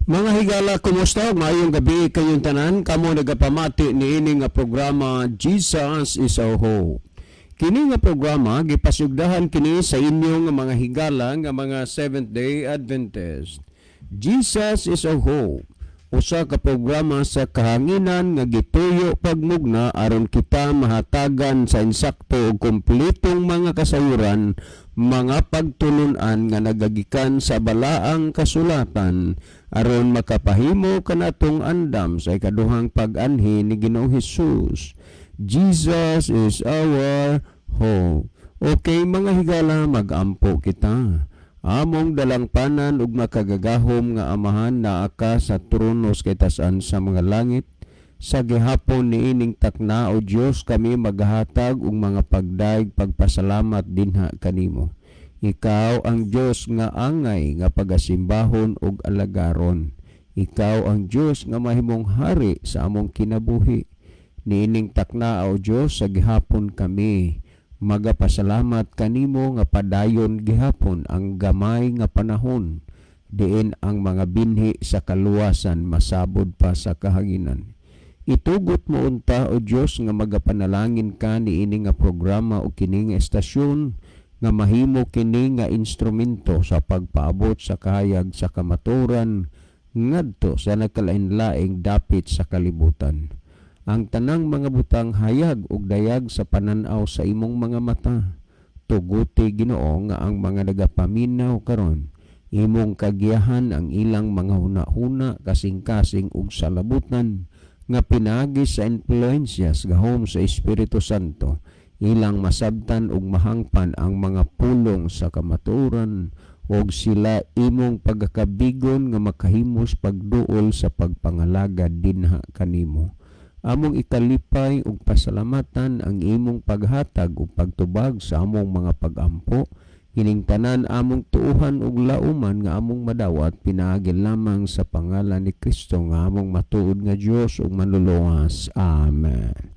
Mga higala, kumusta? Maayong gabi kayong tanan. Kamo nagapamati niini nga programa, Jesus is Our Hope. Kini nga programa gipasugdahan kini sa inyong mga higala nga mga Seventh Day Adventist. Jesus is Our Hope. Usa ka programa sa kahanginan nga gituyo pagmugna aron kita mahatagan sa insakto ug kompletong mga kasayuran, mga pagtulunan nga nagagikan sa balaang kasulatan aron makapahimo kanatong andam sa ikaduhang pag-anhi ni Ginoong Hesus. Jesus is our hope. Okay, mga higala, magampo kita. Among dalangpanan ug makagagahom nga Amahan, naa ka sa trono sa kitasan sa mga langit. Sa gihapon niining takna, o Dios, kami maghatag og mga pagdayeg, pagpasalamat dinha kanimo. Ikaw ang Dios nga angay nga pagasimbahon ug alagaron. Ikaw ang Dios nga mahimong hari sa among kinabuhi. Niining takna, o Dios, sa gihapon kami magapasalamat kanimo nga padayon gihapon ang gamay nga panahon diin ang mga binhi sa kaluwasan masabod pa sa kahanginan. Itugot mo unta, o Dios, nga magapanalangin ka niini nga programa o kini nga estasyon nga mahimo kini nga instrumento sa pagpaabot sa kahayag sa kamatuoran ngadto sa nagkalain-laing dapit sa kalibutan. Ang tanang mga butang hayag ug dayag sa panan-aw sa imong mga mata. Tuguti, Ginoo, nga ang mga nagapaminaw karon imong kagiyahan ang ilang mga huna-huna, kasing-kasing ug salabutan nga pinaagi sa impluwensya sa gahom sa Espiritu Santo ilang masabtan ug mahangpan ang mga pulong sa kamatuoran ug sila imong pagakabigon nga makahimos pagduol sa pagpangalagad dinha kanimo. Among ikalipay ug pasalamatan ang imong paghatag ug pagtubag sa among mga pagampo. Kining tanan among tuuhan ug lauman nga among madawat pinaagi lamang sa pangalan ni Kristo nga among matuod nga Dios ug Manluluwas. Amen.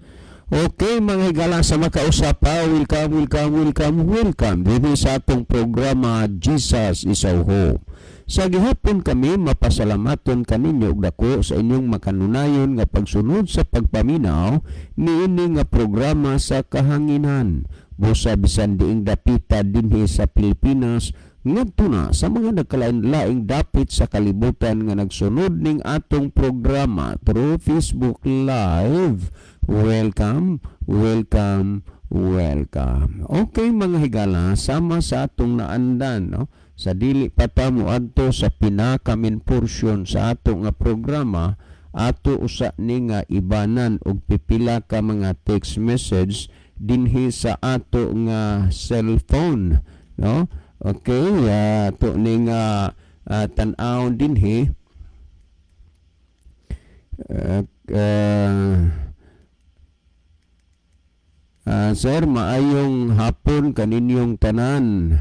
Okay, mga higala, sa makausap pa, welcome, welcome, welcome, welcome dinhi sa atong programa, Jesus is Our Hope. Sa gihapon kami mapasalamaton kaninyo og dako sa inyong makanunayon nga pagsunod sa pagpaminaw niini nga programa sa kahanginan. Busa bisan diing dapita dinhi sa Pilipinas ngadto na sa mga nagkalain-laing dapit sa kalibutan nga nagsunod ning atong programa through Facebook Live. Welcome, welcome, welcome. Okay, mga higala, sama sa atong naandan, no? Sa dili pa ta moadto sa pinaka main portion sa ato nga programa, ato usa ni nga ibanan og pipila ka mga text message dinhi sa ato nga cellphone, no? Okay, ato ni nga tan-aw dinhi. Sir, maayong hapon kaninyong tanan.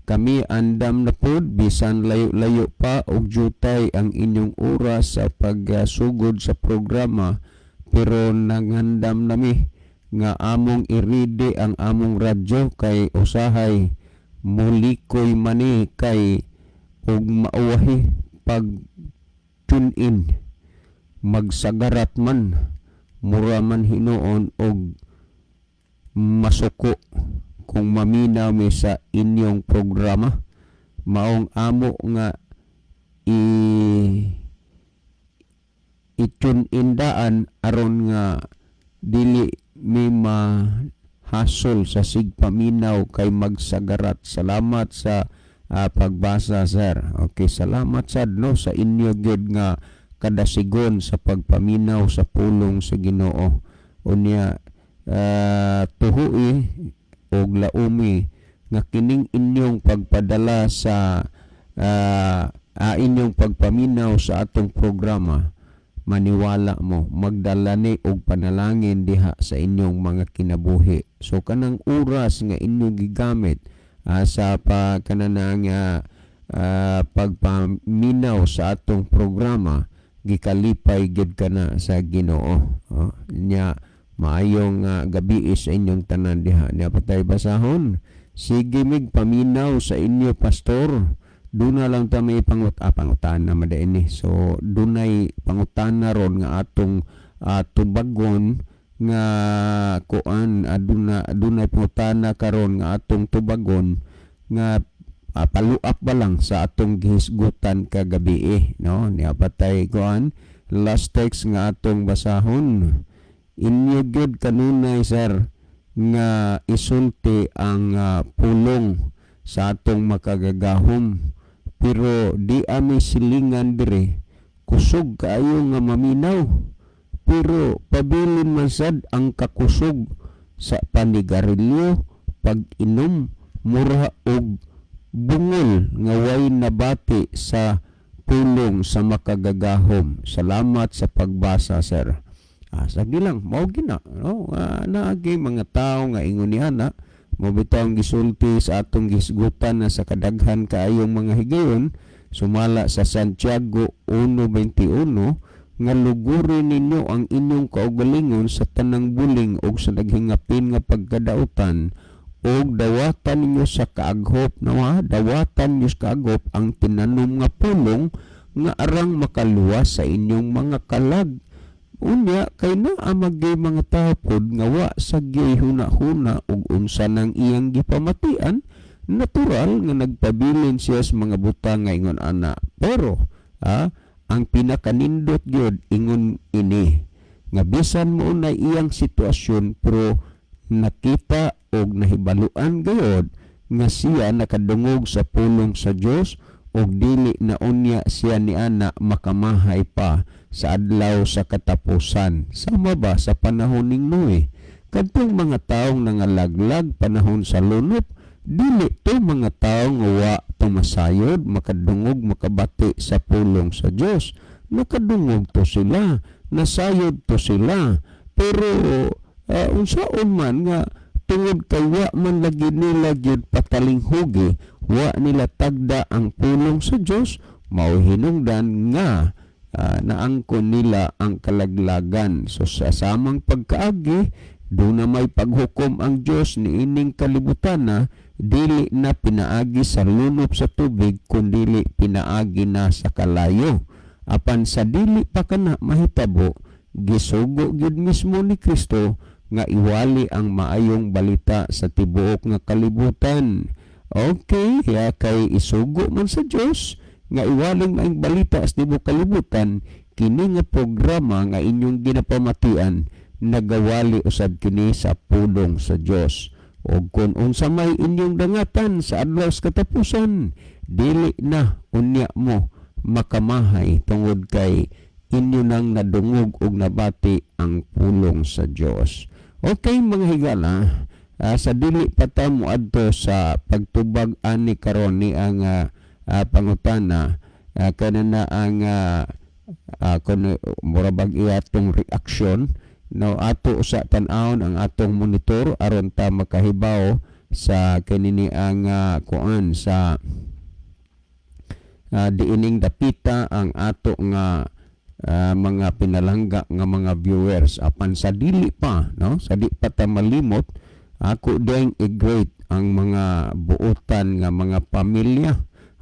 Kami andam na pod bisan layo-layo pa og jutay ang inyong oras sa pagsugod sa programa, pero nangandam nami nga among iride ang among radyo kay usahay mulikoy mani kay og mauwahi pag tune in, magsagarat man, mura man hinuon og masuko kung maminaw mi sa inyong programa. Maong amo nga i-tune in daan aron nga dili mi mahasol sa sigpaminaw kay magsagarat. Salamat sa pagbasa, sir. Okay, salamat sad, no, sa inyo gyud nga kadasigon sa pagpaminaw sa pulong sa Ginoo. Unya tuhui og laumi nga kining inyong pagpadala sa inyong pagpaminaw sa atong programa, maniwala mo, magdala ni og panalangin diha sa inyong mga kinabuhi. So kanang oras nga inyong gigamit sa pa kananang pagpaminaw sa atong programa, gikalipay gid kana sa Ginoo. Oh, nya maayong gabi sa inyong tanan diha. Nya patay basahon. Sige mig paminaw sa inyo, pastor. Duna lang ta may pangutana man ni. So dunay pangutana ron nga atong tubagon nga kuan, aduna adunay pangutana karon nga atong tubagon nga follow-up ba lang sa atong gihisgutan kagabi eh, no? Niya patay kuan, last text nga atong basahon. Inyo gyud kanunay, sir, nga isulti ang pulong sa atong Makagagahom, pero di ami silingan dire kusog kaayo nga maminaw, pero pabilin man sad ang kakusog sa panigarilyo, pag-inom, mura og bungol nga way nabati sa pulong sa Makagagahom. Salamat sa pagbasa, sir. Sagi lang, mao gina, no? Naagi mga tao nga ingon ni ana. Mo bitaw ang gisulti sa atong gisgutan na sa kadaghan kaayong mga higayon, sumala sa Santiago 1:21 nga luguri ninyo ang inyong kaugalingon sa tanang buling og sa naghingapin nga pagkadautan, og dawatan ninyo sa kaaghop, nawa dawatan ninyo sa kaaghop ang tinanom nga pulong nga arang makaluwas sa inyong mga kalag. Unya kay naa magyay mga tao pod nga wa sa gyoy huna-huna og unsa nang iyang gipamatian, natural nga nagpabilin siya sa mga butang nga ingon ana. Pero ang pinakanindot gyud ingon ini nga bisan mo na iyang sitwasyon, pero nakita og nahibaluan gayod nga siya nakadungog sa pulong sa Dios og dili na unya siya ni ana makamahay pa sa adlaw sa katapusan. Sama ba sa panahon ning Noe? Kadtong mga taong nangalaglag panahon sa lunop, dili to mga taong wa tumasayod, makadungog, makabati sa pulong sa Dios. Nakadungog to sila, nasayod to sila, pero unsaon man nga tungod kay wa man lagi nila gyud patalinghugi, wa nila tagda ang pulong sa Dios, mao hinungdan nga naangkon nila ang kalaglagan. So sa samang pagkaagi, doon na may paghukom ang Dios niining kalibutan na dili na pinaagi sa lunop sa tubig, kundili pinaagi na sa kalayo. Apan sa dili pa kana mahitabo, gisugo gyud mismo ni Kristo nga iwali ang maayong balita sa tibuok nga kalibutan. Okay, ya kay isugo man sa Dios nga iwaling maayong balita sa tibuok kalibutan, kini nga programa nga inyong ginapamatian nagawali usab kini sa pulong sa Dios. Og kung unsa may inyong dangatan sa adlaw sa katapusan, dili na unya mo makamahay tungod kay inyo nang nadungog og nabati ang pulong sa Dios. Okay, mga higala, sa dili pa ta mo adto sa pagtubag ani karon ni ang pangutana, kanana ang kun mura bag atong reaksyon, no? Ato sa tan-awon ang atong monitor aron ta makahibaw sa kanini ang kuan sa diining dapita ang ato nga mga pinalangga nga mga viewers. Apan sa dili pa, no, sa di pa ta malimot, ako ding i-greet ang mga buotan nga mga pamilya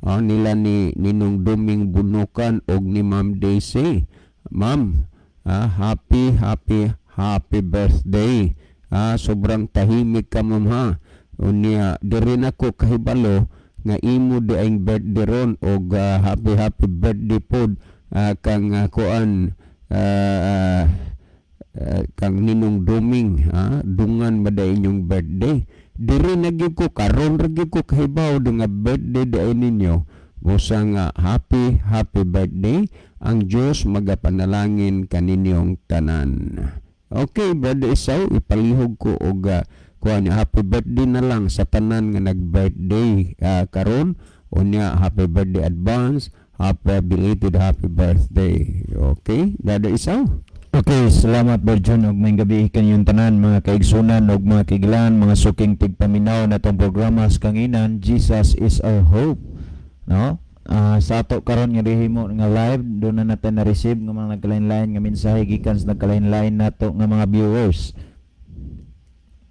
nila ni Ninong Duming Bunukan og ni Ma'am Daisy. Ma'am, happy, happy, happy birthday. Sobrang tahimik ka, ma'am, ha. Unya diri nako kahibalo nga imo di ang birthday ron og happy, happy birthday pod kang kuan, kang Ninong Duming ha. Dungan ba inyong birthday? Diri na gyud ko karon ra gyud ko kahibaw nga birthday di ay ninyo. Busa nga happy, happy birthday. Ang Dios magapanalangin kaninyong tanan. Okay, Brother Isaw, ipalihog ko og kuan, happy birthday na lang sa tanan nga nag-birthday karon. Unya happy birthday advance, happy belated happy birthday. Okay, Brother Isaw. Okay, salamat, Berjun, ug maayong gabi kaninyong tanan, mga kaigsunan ug mga kaiglan, mga suking tigpaminaw na tong programa sa kanginan, Jesus is Our Hope. No? Sa ato karon nga gihimo nga live, doon na natin na-receive nga mga nagkalain-lain nga mensahe gikan sa nagkalain-lain nato nga mga viewers.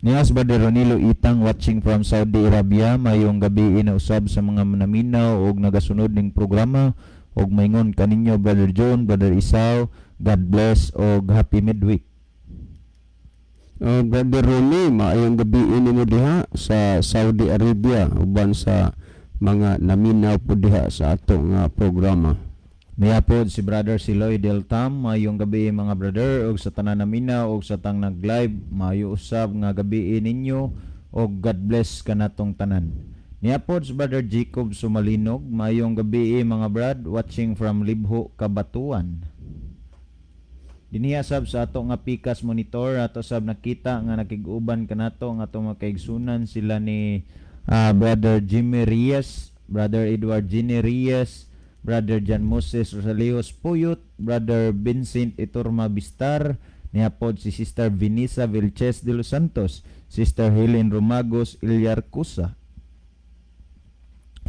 Nias Brother Ronilo Itang, watching from Saudi Arabia. Mayong gabi ina usab sa mga naminaw og nagasunod ning programa og maingon kaninyo, Brother John, Brother Isaw, God bless og happy midweek. Brother Ronnie, maayong gabi nimo diha sa Saudi Arabia uban sa mga naminaw po diha sa ato nga programa. Mayapod si Brother Siloy Del Tam, mayong gabi mga brother og sa tanan naminaw og sa tang nag-live, maayo usab nga gabi ninyo og God bless kanatong tanan. Niapod si Brother Jacob Sumalinog, mayong gabi mga brad, watching from Libho, Cabatuan. Dinhiya sab sa ato nga Pikas monitor, ato sab nakita nga nakig-uban kanato nga ato mga kaigsunan sila ni Brother Jimmy Reyes, Brother Edward Gini Reyes, Brother John Moses Rosalios Puyot, Brother Vincent Iturma Bistar, niapod si Sister Vanessa Vilches de los Santos, Sister Helen Romagos Ilyarcusa,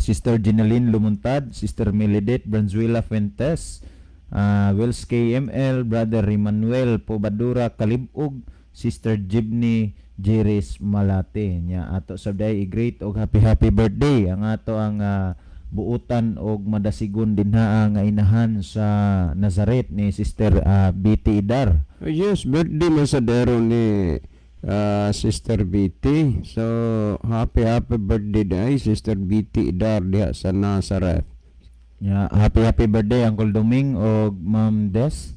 Sister Jeneline Lumuntad, Sister Melidet Branzuela Fuentes, Wills KML, Brother Emmanuel Pobadura Kalibog, Sister Jibney Jerez Malate. Nya ato sab day i-greet og happy happy birthday ang ato ang buutan og madasigon dinha nga inahan sa Nazaret ni Sister BT Idar. Oh, yes, birthday man sa dero ni Sister BT. So, happy happy birthday day Sister BT Idar diha sa Nazareth. Ya, happy happy birthday, Uncle Doming og Ma'am Des,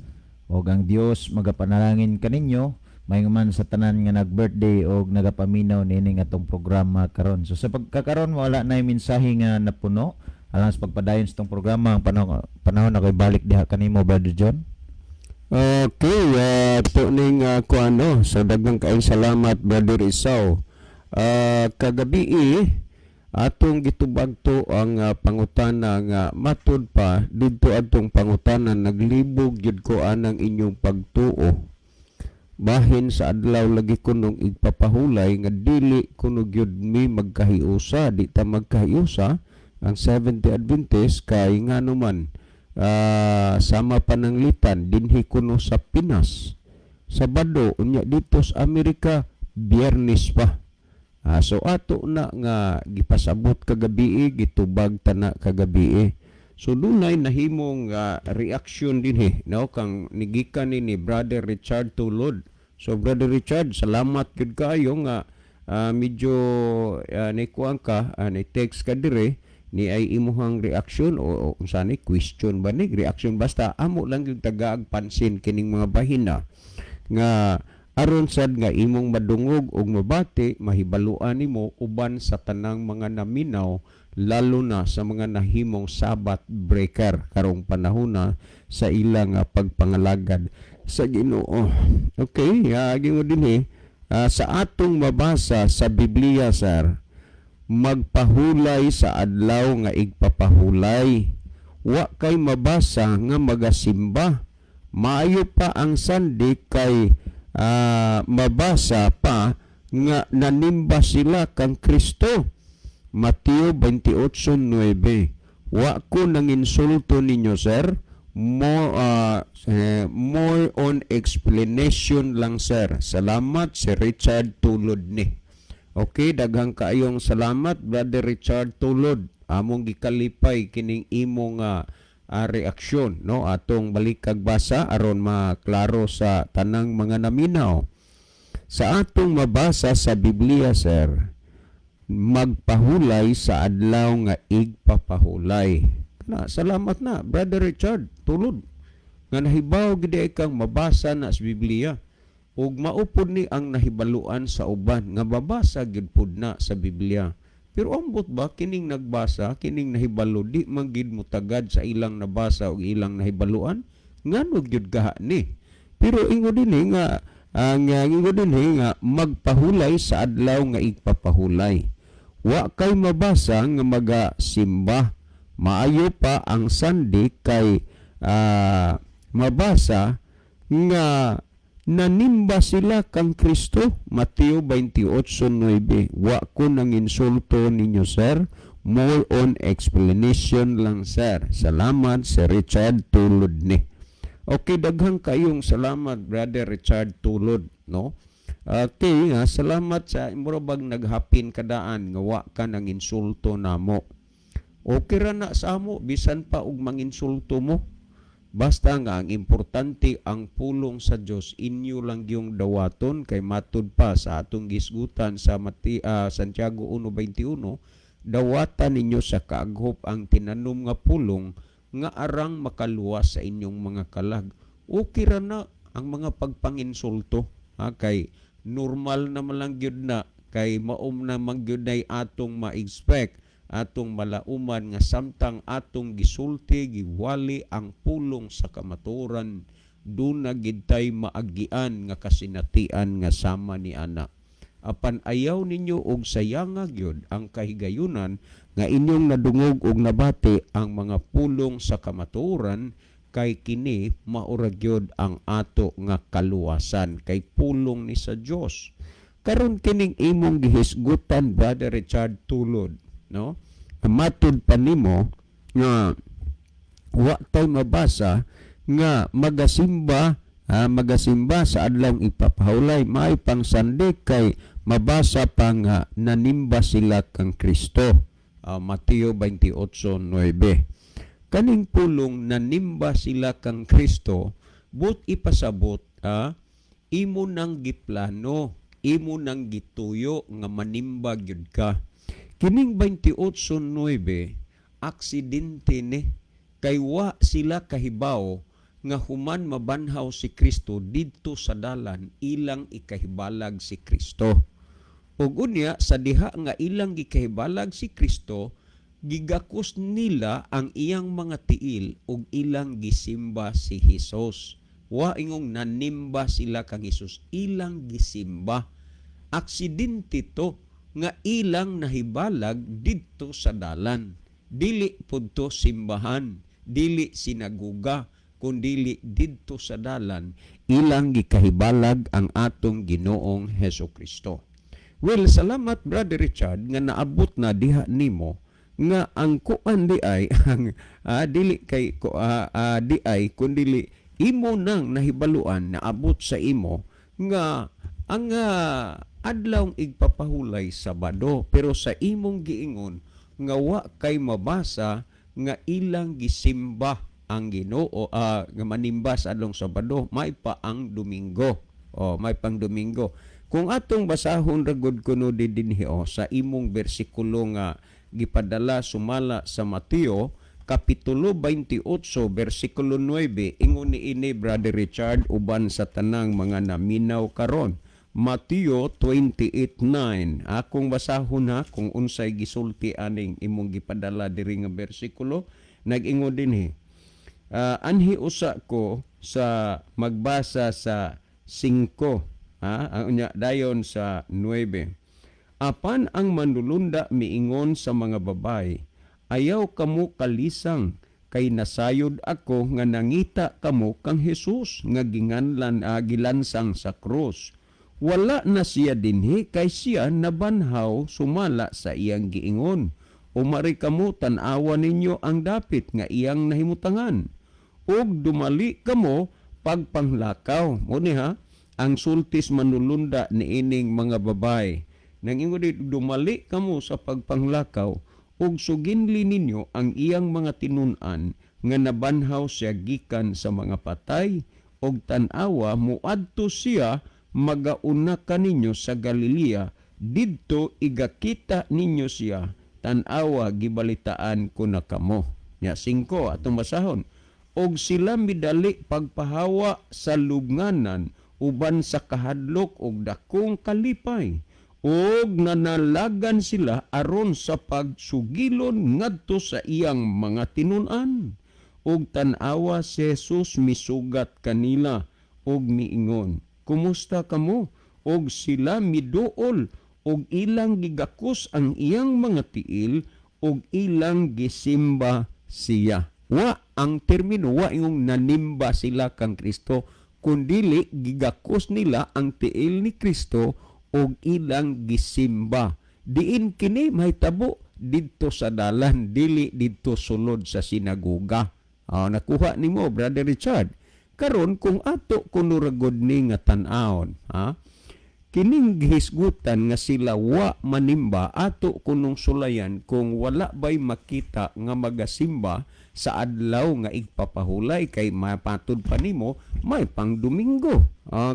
og ang Dios magapanalangin kaninyo, maayong man sa tanan nga nag-birthday og nagapaminaw niining atong programa karon. So sa pagkakaron, wala na mensahe nga napuno. Alang sa pagpadayon sa itong programa, ang panahon ako'y balik diha kanimo, Brother John. Okay, to ning kuano, so daghang kaayong salamat, Brother Isaw. Kagabi atong gitubag to ang pangutana nga matud pa didto adtong pangutana naglibog gyud ko anang inyong pagtuo. Bahin sa adlaw lagi kunong igpapahulay nga dili kuno gyud mi magkahiusa, di ta magkahiusa ang Seventh-day Adventist kay ngano man sama pananglitan dinhi kuno sa Pinas Sabado, unya dito sa Amerika Biyernes pa. So ato na nga gipasabot kagabi, gitubag tana kagabi. So dunay nahimong reaksyon dinhi, no, kang nigikan ni Brother Richard Tulod. So Brother Richard, salamat gyud kaayo nga medyo ni kuan ka, ni text ka dire ni ay imuhang reaksyon o unsa ni, question ba ni, reaction, basta amo lang gyud tagaag pansin kining mga bahina nga aron sad nga imong madungog og mabati, mahibaluan nimo uban sa tanang mga naminaw, lalo na sa mga nahimong Sabbath breaker karong panahona sa ilang pagpangalagad sa Ginoo. Okay, mo dinhi sa atong mabasa sa Biblia, sir, magpahulay sa adlaw nga igpapahulay. Wa kay mabasa nga magasimba. Maayo pa ang Sunday kay mabasa pa nga nanimba sila kang Kristo. Mateo 28:9. Wa ko nang insulto ninyo, sir. More on explanation lang, sir. Salamat, si Richard Tulod ni. Okay, daghang kaayong salamat, Brother Richard Tulod. Among gikalipay kining imo nga reaksyon, no, atong balikag basa aron maklaro sa tanang mga naminaw. Sa atong mabasa sa Biblia, sir, magpahulay sa adlaw nga igpapahulay. Na, salamat na, Brother Richard Tulod. Nga nahibaw gid ay kang mabasa na sa Biblia. Ug maupod ni ang nahibaluan sa uban nga babasa gid pud na sa Biblia. Pero ambot ba kining nagbasa, kining nahibalo, di man gid mutagad sa ilang nabasa ug ilang nahibaluan? Ngano gyud kaha ni? Pero ingon dinhi nga ang ingon dinhi nga magpahulay sa adlaw nga igpapahulay. Wa kay mabasa nga magasimba. Maayo pa ang Sunday kay mabasa nga nanimba sila kang Kristo. Mateo 28:9. Wa ko nang insulto ninyo, sir. More on explanation lang, sir. Salamat, si Richard Tulod ni. Okay, daghang kayong salamat, Brother Richard Tulod, no? Okay, ha, salamat sa mura bag naghapin kadaan nga wa ka nang insulto namo. Okay ra na sa amo bisan pa og manginsulto mo. Basta nga ang importante, ang pulong sa Dios inyo lang yung dawaton, kay matud pa sa atong gisgutan sa Santiago 1:21, dawatan ninyo sa kaaghop ang tinanom nga pulong nga arang makaluwas sa inyong mga kalag. Okay ra na ang mga pagpanginsulto, ha, kay normal naman lang gyud na, kay maom na man gyud nay atong ma-expect, atong malauman nga samtang atong gisulti, giwali ang pulong sa kamatuoran, duna gid tay maagian nga kasinatian nga sama ni ana. Apan ayaw ninyo og sayanga gyud ang kahigayunan nga inyong nadungog og nabati ang mga pulong sa kamatuoran, kay kini maura gyud ang ato nga kaluwasan, kay pulong ni sa Dios. Karon, kining imong gihisgutan, Brother Richard, tulod, no, matud pa nimo nga wa tay mabasa nga magasimba, ha, magasimba sa adlawng ipapahulay, may pang Sunday, kay mabasa pa nga nanimba sila kang Kristo. Mateo 28:9. Kaning pulong nanimba sila kang Kristo, but ipasabot, imo nang giplano, imo nang gituyo nga manimba gyud ka. Kining 28:9, aksidente ni, kay wa sila kahibaw nga human mabanhaw si Kristo, didto sa dalan ilang ikahibalag si Kristo. Ug unya sa diha nga ilang gikahibalag si Kristo, gigakos nila ang iyang mga tiil ug ilang gisimba si Hesus. Wa ingong nanimba sila kang Hesus, ilang gisimba. Aksidente to nga ilang nahibalag didto sa dalan. Dili pud to simbahan, dili sinaguga, kundili didto sa dalan ilang gikahibalag ang atong Ginoong Heso Kristo. Well, salamat, Brother Richard, nga naabot na diha nimo nga ang kuan di ay ang dili kay di ay kundili imo nang nahibaluan, naabot sa imo nga ang adlawng igpapahulay Sabado, pero sa imong giingon nga wa kay mabasa nga ilang gisimba ang Ginoo, nga manimba sa adlong Sabado, may pa ang Domingo. Oh, may pang Domingo. Kung atong basahon ra gud kuno di dinhi, oh, sa imong bersikulo nga gipadala sumala sa Mateo Kapitulo 28 bersikulo 9, ingon ni ini, Brother Richard, uban sa tanang mga naminaw karon. Mateo 28:9. Akong basahon ha kung unsay gisulti aning imong gipadala diri nga bersikulo. Nag-ingon dinhi. Anhi usa ko sa magbasa sa 5, ha, ang unya dayon sa 9. Apan ang manlulunda miingon sa mga babay, "Ayaw kamo kalisang, kay nasayod ako nga nangita kamo kang Jesus nga ginganlan, gilansang sa krus. Wala na siya dinhi, kay siya nabanhaw sumala sa iyang giingon. Umari kamo, tan-awa ninyo ang dapit nga iyang nahimutangan. Ug dumali kamo pagpanglakaw." Mo ni ha, ang sultis manulunda ni ining mga babay. Nang ingon di, dumali kamo sa pagpanglakaw ug suginli ninyo ang iyang mga tinun-an nga nabanhaw siya gikan sa mga patay, ug tan-awa, muadto siya magauna kaninyo sa Galilea, didto igakita ninyo siya. Tan-awa, gibalitaan ko na kamo. Nya 5 atong basahon. Og sila midali pagpahawa sa lubnganan uban sa kahadlok og dakong kalipay, ug nanalagan sila aron sa pagsugilon ngadto sa iyang mga tinun-an. Ug tan-awa, si Jesus misugat kanila ug miingon, "Kumusta kamo?" Og sila miduol ug ilang gigakos ang iyang mga tiil ug ilang gisimba siya. Wa ang termino, wa yung nanimba sila kang Kristo, kundili gigakos nila ang tiil ni Kristo ug ilang gisimba. Diin kini mahitabo? Didto sa dalan, dili didto sulod sa sinagoga. Nakuha nimo, Brother Richard. Karon, kung ato kuno ra gud ni nga tan-awon, ha? Kining gihisgutan nga sila wa manimba, ato kunong sulayan kung wala bay makita nga magasimba sa adlaw nga igpapahulay, kay mapatod pa nimo may pang Domingo.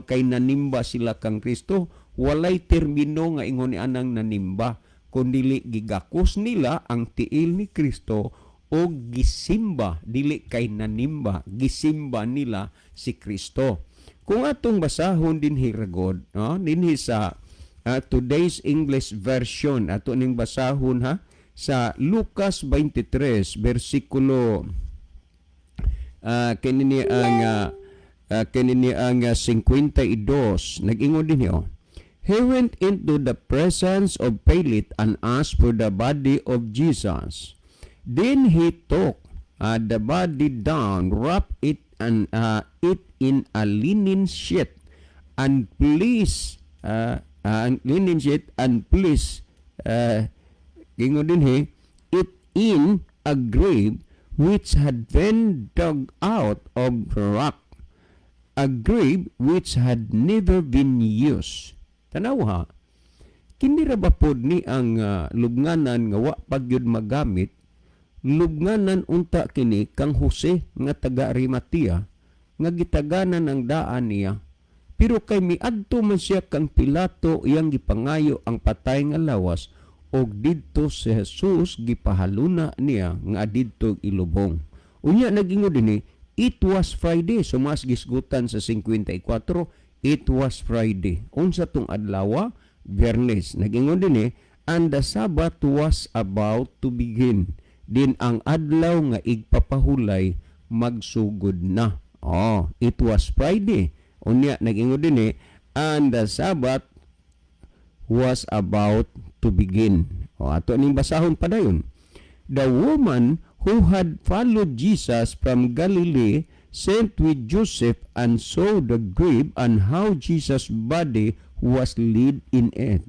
Kay nanimba sila kang Kristo, walay termino nga ingon ni anang nanimba, kundili gigakos nila ang tiil ni Kristo o gisimba, dili kay nanimba, gisimba nila si Kristo. Kung atong basahon dinhi ragod, no, dinhi sa Today's English Version, ato ning basahon ha, sa Lucas 23 bersikulo kini ni ang 52, nag-ingon dinhi oh. He went into the presence of Pilate and asked for the body of Jesus. Then he took the body down, wrapped it in a linen sheet, and placed ingon dinhi it in a grave which had been dug out of the rock, a grave which had never been used. Tanaw ha, kini ra ba pod ni ang lubnganan nga wa pa gyud magamit? Lubnganan unta kini kang Jose nga taga Arimatea nga gitaganan ang daan niya. Pero kay miadto man siya kang Pilato, iyang gipangayo ang patay nga lawas, og didto si Jesus gipahaluna niya nga didto ilubong. Unya nagingon dinhi, it was Friday. So mas gisgutan sa 54, it was Friday. Unsa tong adlaw? Biyernes. Nagingon dinhi, and the Sabbath was about to begin. Din ang adlaw nga igpapahulay magsugod na. Oh, it was Friday. Unya nagingon dinhi, and the Sabbath was about to begin. O, ato ning basahon padayon. The woman who had followed Jesus from Galilee sent with Joseph and saw the grave and how Jesus' body was laid in it.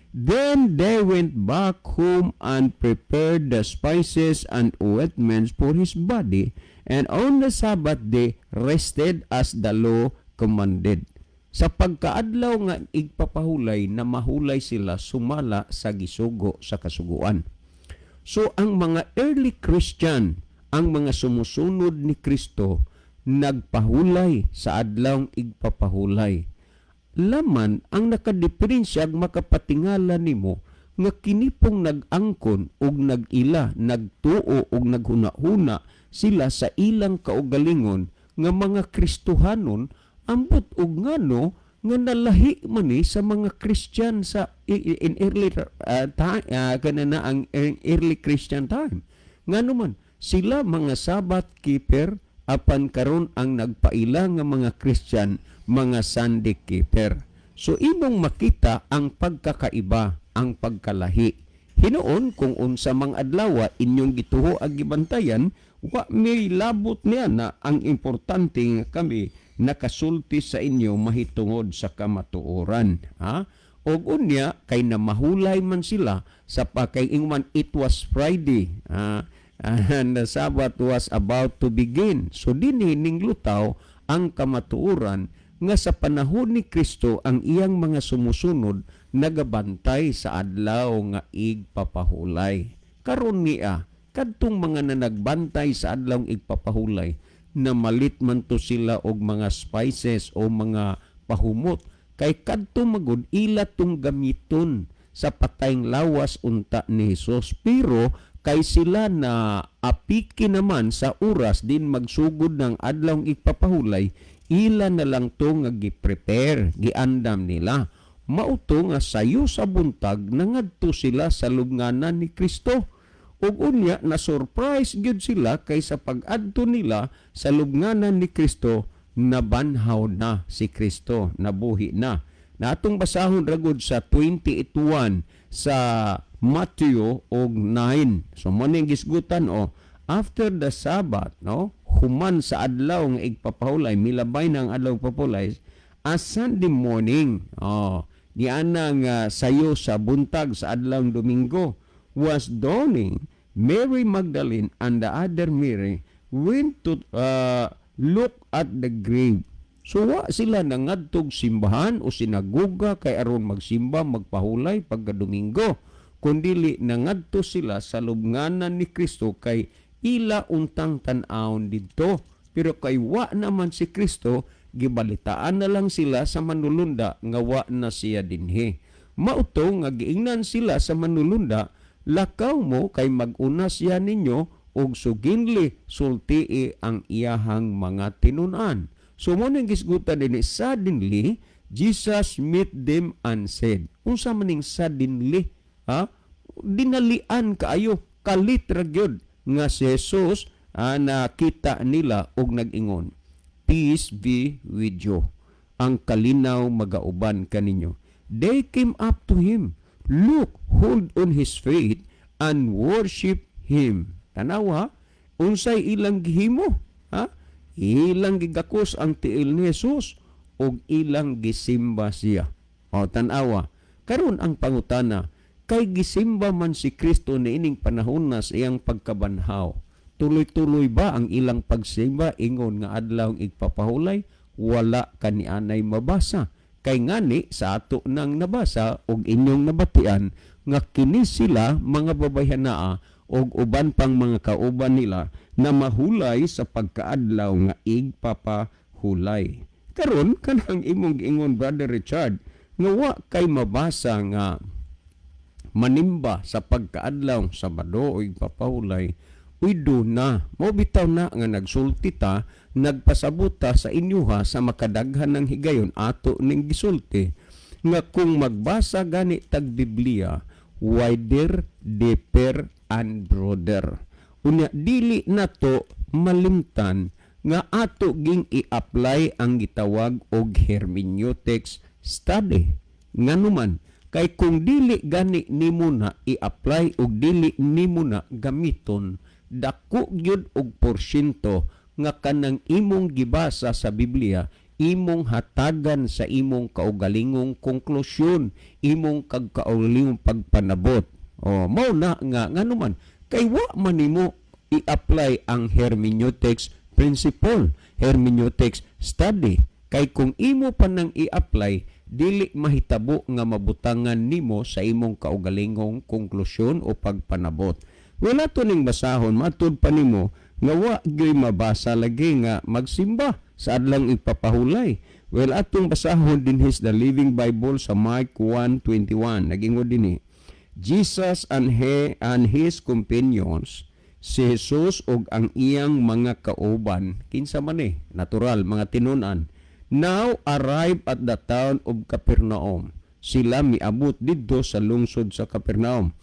Then they went back home and prepared the spices and ointments for his body, and on the Sabbath day rested as the law commanded. Sa pagkaadlaw nga igpapahulay na mahulay sila sumala sa gisugo sa kasuguan. So ang mga early Christian, ang mga sumusunod ni Kristo, nagpahulay sa adlaw igpapahulay. Laman ang nakadiferensya ag makapatingala nimo nga kini pong nag-angkon og nag-ila, nagtuo og naghuna-huna sila sa ilang kaugalingon nga mga Kristohanon, ambot og ngano nga nalahi man ni sa mga Christian sa in early time, kana na ang early Christian time. Ngano man sila mga Sabbath keeper, apan karon ang nagpaila nga mga Christian mga Sunday keeper. So imong makita ang pagkakaiba, ang pagkalahi. Hinuon kung unsa mang adlaw inyong gituho ag gibantayan, wa may labot niya na ang importante nga kami nakasulti sa inyo mahitungod sa kamatuoran, ha? Og unya kay namahulay man sila sa pakay ingman it was Friday, ha? And the Sabbath was about to begin. So dinhi ning lutaw ang kamatuoran nga sa panahon ni Kristo ang iyang mga sumusunod nagabantay sa adlaw nga igpapahulay. Karon niya, kadtong mga nanagbantay sa adlaw igpapahulay, namalit man to sila og mga spices o mga pahumot, kay kadto magud ila tong gamiton sa patayng lawas unta ni Hesus. Pero kay sila na apiki naman sa oras din magsugod ng adlaw igpapahulay, ila na lang to nga gi-prepare, giandam nila. Mauto nga sayo sa buntag nangadto sila sa lubnganan ni Kristo. Ug unya na surprise gyud sila kay sa pag-adto nila sa lubnganan ni Kristo, nabanhaw na si Kristo, nabuhi na. Na atong basahon ragod sa 28:1 sa Matthew og 9. So mo ning gisgutan o after the Sabbath, no? Human sa adlaw nga igpapahulay, milabay na ang adlaw igpapahulay, a Sunday morning. Oh, niana nga sayo sa buntag sa adlaw Domingo was dawning, Mary Magdalene and the other Mary went to look at the grave. So wa sila nangadtog simbahan o sinagoga kay aron magsimba, magpahulay pagka Domingo, kundili nangadto sila sa lubnganan ni Kristo kay ila untang tan-awon didto. Pero kay wa naman si Kristo, gibalitaan na lang sila sa manulunda nga wa na siya dinhi. Mao to nga giingnan sila sa manulunda, "Lakaw mo kay mag-una siya ninyo ug suginli sultii ang iyahang mga tinun-an." So mao nang gisgutan dinhi, suddenly Jesus met them and said. Unsa man ning suddenly? Ha? Dinalian kaayo, kalit ra gyud nga si Jesus nakita nila og nag-ingon, "Peace be with you." Ang kalinaw magauban kaninyo. They came up to him, took hold on his feet and worship him. Tanawa, unsay ilang gihimo? Ha? Ilang gigakos ang tiil ni Jesus ug ilang gisimba siya. O tanawa, karon ang pangutana, kay gisimba man si Kristo niining panahon na sa iyang pagkabanhaw. Tuloy-tuloy ba ang ilang pagsimba ingon nga adlaw igpapahulay? Wala kanianay mabasa. Kay ngani sa ato nang nabasa og inyong nabatian nga kini sila mga babayhanaa og uban pang mga kauban nila na mahulay sa pagkaadlaw nga igpapahulay. Karon kanang imong giingon, Brother Richard, nga wa kay mabasa nga manimba sa pagkaadlaw Sabado o igpapahulay, uy na mo bitaw na nga nagsulti ta, nagpasabot ta sa inyuha sa makadaghan ng higayon ato ning gisulti nga kung magbasa gani tag Biblia, wider, deeper and broader. Unya dili nato malimtan nga ato ging i-apply ang gitawag og hermeneutics study. Nganuman kay kung dili gani nimo na i-apply og dili nimo na gamiton, dako gyud og porsyento nga kanang imong gibasa sa Biblia imong hatagan sa imong kaugalingong konklusyon, imong kagkaugalingong pagpanabot. O mao na nga nganuman kay wa man nimo i-apply ang hermeneutics principle, hermeneutics study. Kay kung imo pa nang i-apply, dili mahitabo nga mabutangan nimo sa imong kaugalingong konklusyon o pagpanabot. Wala to ning basahon, matud pa nimo nga wa gyoy mabasa lagi nga magsimba sa adlang ipapahulay. Well, atong basahon dinhi sa The Living Bible sa Mark 1:21. Nagingon dinhi, Jesus and his companions, si Jesus ug ang iyang mga kauban, kinsa man eh, natural, mga tinunan, now arrive at the town of Capernaum. Sila miabot didto sa lungsod sa Capernaum.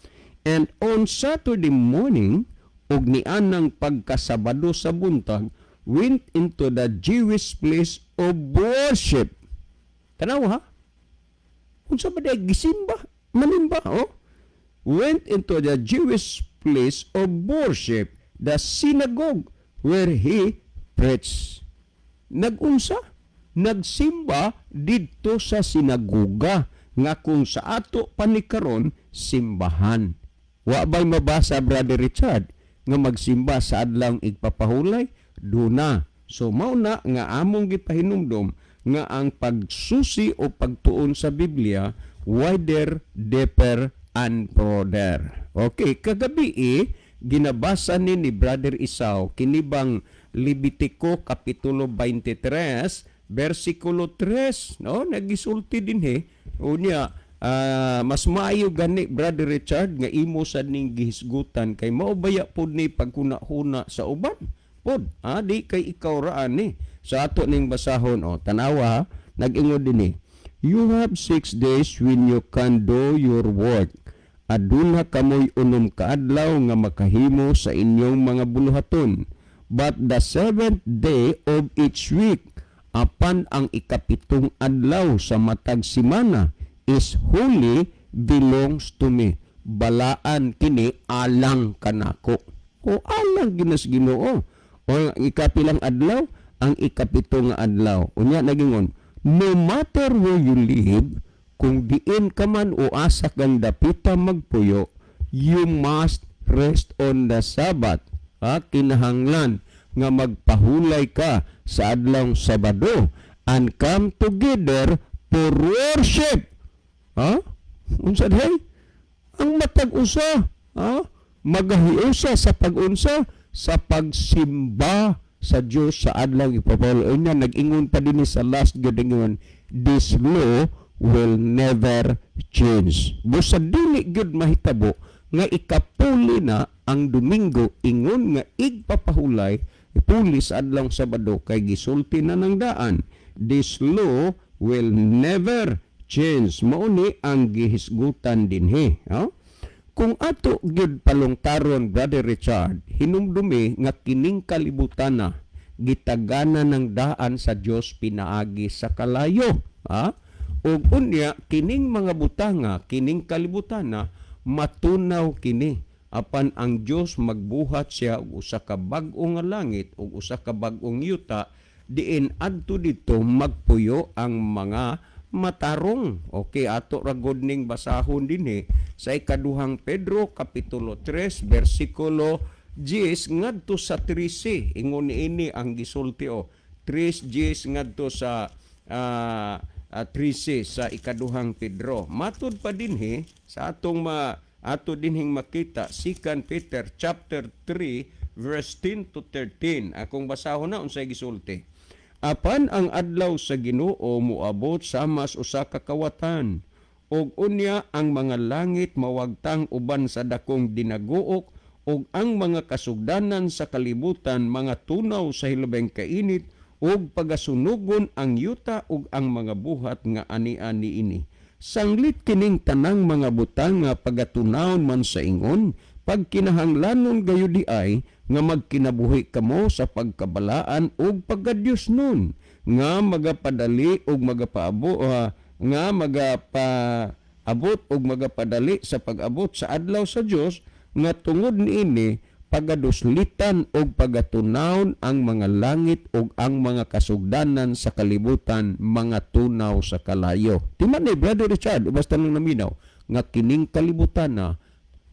And on Saturday morning, ug nianang pagkasabado sa buntag, went into the Jewish place of worship. Tanaw ha? Unsa ba day gisimba? Manimba, oh? Went into the Jewish place of worship, the synagogue where he preached. Nagunsa? Nagsimba didto sa sinagoga nga kung sa ato panikaron simbahan. Wa ba'y mabasa, Brother Richard, nga magsimba sa adlaw igpapahulay? Duna. So mao na nga among gipahinumdom nga ang pagsusi o pagtuon sa Biblia, wider, deeper and broader. Okay, kagabi eh, ginabasa ni Brother Isao kinibang Levitico kapitulo 23 versikulo 3, no? Nagisulti dinhi. Unya mas maayo gani, Brother Richard, nga imo sad ning gihisgutan kay mao baya pod ni paghuna-huna sa uban pod, di kay ikaw ra ani. Sa ato ning basahon, oh, tanawa, nag-ingon dinhi, "You have 6 days when you can do your work." Aduna kamoy 6 ka adlaw nga makahimo sa inyong mga buluhaton. But the seventh day of each week, apan ang 7 nga adlaw sa matag simana, is holy, belongs to me. Balaan kini alang kanako. O alang ginas Ginoo. O ang ikapilang adlaw, ang 7 nga adlaw. Unya nagingon, no matter where you live, kung diin ka man o asa kang dapita magpuyo, you must rest on the Sabbath. Ha, kinahanglan nga magpahulay ka sa adlawng Sabado. and come together for worship. Ha? Unsa diay? Ang matag usa, ha, magahiusa sa pagunsa? Sa pagsimba sa Dios sa adlaw ipapahulay. Unya nag-ingon pa dinhi sa last gyud, ingon, "This law will never change." Busa dili gyud mahitabo nga ikapuli na ang Domingo, ingon nga igpapahulay, ipuli sa adlaw Sabado, kay gisulti na ng daan, "This law will never change." Mao ni ang gihisgutan dinhi, ha? Kung ato gyud palungtaron, Brother Richard, hinumdumi nga kining kalibutan na gitagana ng daan sa Dios pinaagi sa kalayo, ha? Ug unya kining mga butanga, kining kalibutan na matunaw kini, apan ang Dios magbuhat siya og usa ka bag-o nga langit ug usa ka bag-ong yuta diin adto didto magpuyo ang mga matarong. Okay, ato ra gud ning basahon dinhi sa Ikaduhang Pedro kapitulo 3 bersikulo 10 ngadto sa 13. Ingon niini ang gisulti o 3:10 ngadto sa 13 sa Ikaduhang Pedro. Matud pa dinhi sa atong ma ato dinhing makita, 2 Peter chapter 3 verse 10 to 13. Akong basahon na unsay gisulti. Apan ang adlaw sa Ginoo moabot sama sa usa ka kawatan, ug unya ang mga langit mawagtang uban sa dakong dinaguok, ug ang mga kasugdanan sa kalibutan mga tunaw sa hilabeng kainit, ug pagasunugon ang yuta ug ang mga buhat nga ani-ani ini. Sanglit kining tanang mga butang nga pagatunawon man sa ingon, pagkinahanglanon gayud diay nga magkinabuhi kamo sa pagkabalaan ug pagkadyosnon nga magapadali ug magapaabo nga magapaabot ug magapadali sa pag-abot sa adlaw sa Dios, nga tungod niini pagaduslitan ug pagatunawon ang mga langit ug ang mga kasugdanan sa kalibutan mga tunaw sa kalayo. Timan ni Brother Richard, basta nang naminaw nga kining kalibutan na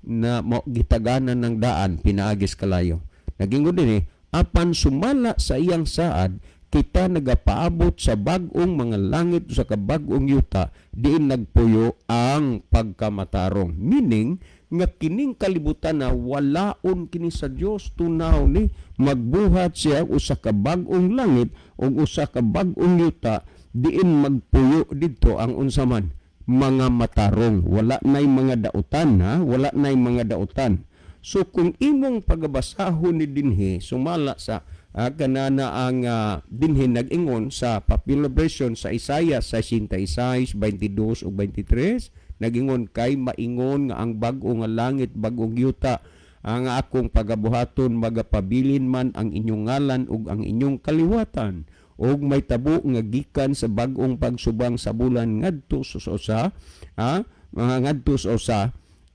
na mo gitaganan ng daan pinaagis kalayo. Nagingon din eh, apan sumala sa iyang saad, kita nagapaabot sa bag-ong mga langit sa kabag-ong yuta diin nagpuyo ang pagkamatarong. Meaning nga kining kalibutan na walaon kini sa Dios, tunaw ni, magbuhat siya usa ka bag-ong langit ug usa ka bag-ong yuta diin magpuyo didto ang unsa man? Mga matarong. Wala nay mga dautan, ha, wala nay mga dautan. So kung imong pagabasahon ni dinhi sumala sa kanana ang dinhi nag-ingon sa popular version sa Isaiah 66, 22 ug 23, nagingon kay maingon nga ang bag-o nga langit, bag-ong yuta ang akong pagabuhaton, magapabilin man ang inyong ngalan ug ang inyong kaliwatan, ug may tabo nga gikan sa bag-ong pagsubang sa bulan ngadto sa usa, mga ngadto sa usa,